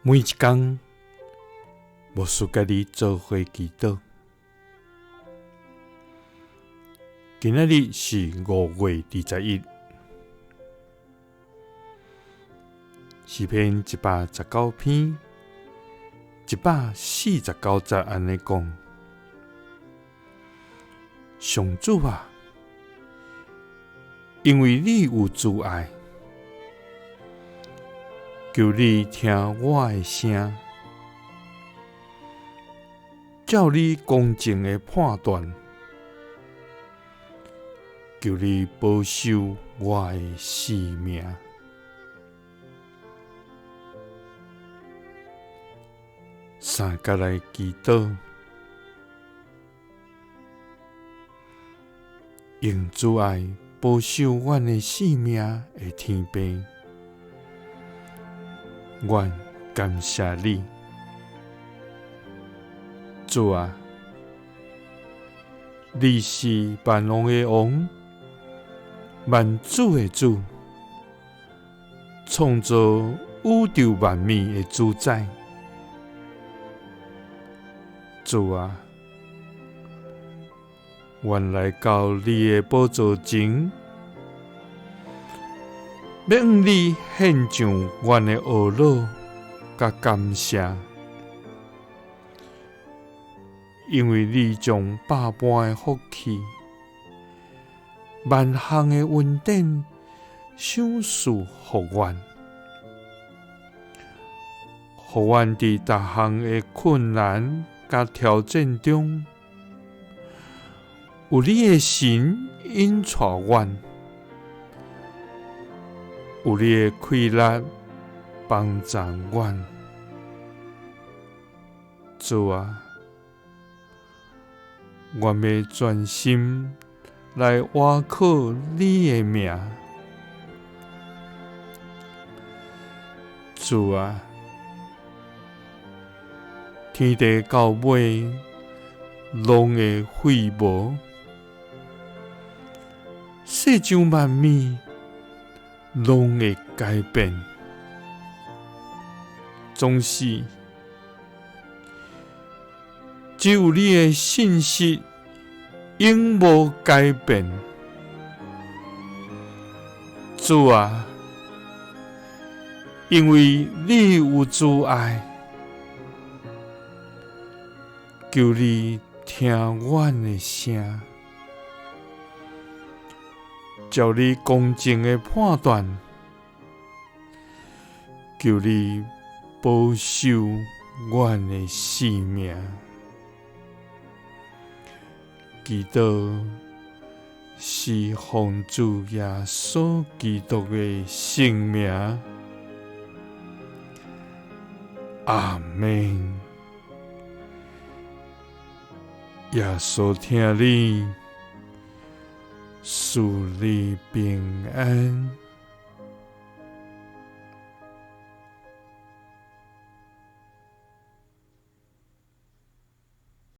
每一工，牧師佮你做伙祈禱。今仔日是5月21，詩篇119篇149節按呢講：上主啊，因為你有慈愛，求你聽我的聲，照你公正的判斷，求你保守我的性命。三佮來祈禱，用慈愛保守阮的性命的天父，阮感謝你，主啊，你是萬王的王，萬主的主，創造宇宙萬物的主宰。主啊，阮來到你的寶座前，欲向你獻上阮的懊惱佮感謝，因為你將百般的福氣、萬項的恩典賞賜予阮，予阮佇逐項的困難佮挑戰中，有你的神引帶阮，有你的氣力幫助阮。主啊，阮欲專心來倚靠你的名。主啊，天地到尾攏會廢無，世上萬物攏會改變，總是只有你的信實永無改變。主啊，因為你有慈愛，求你聽阮的聲，照你公正的判斷，求你保守阮的性命。祈禱是奉主耶穌基督的聖名。阿們。耶穌疼你，賜你平安。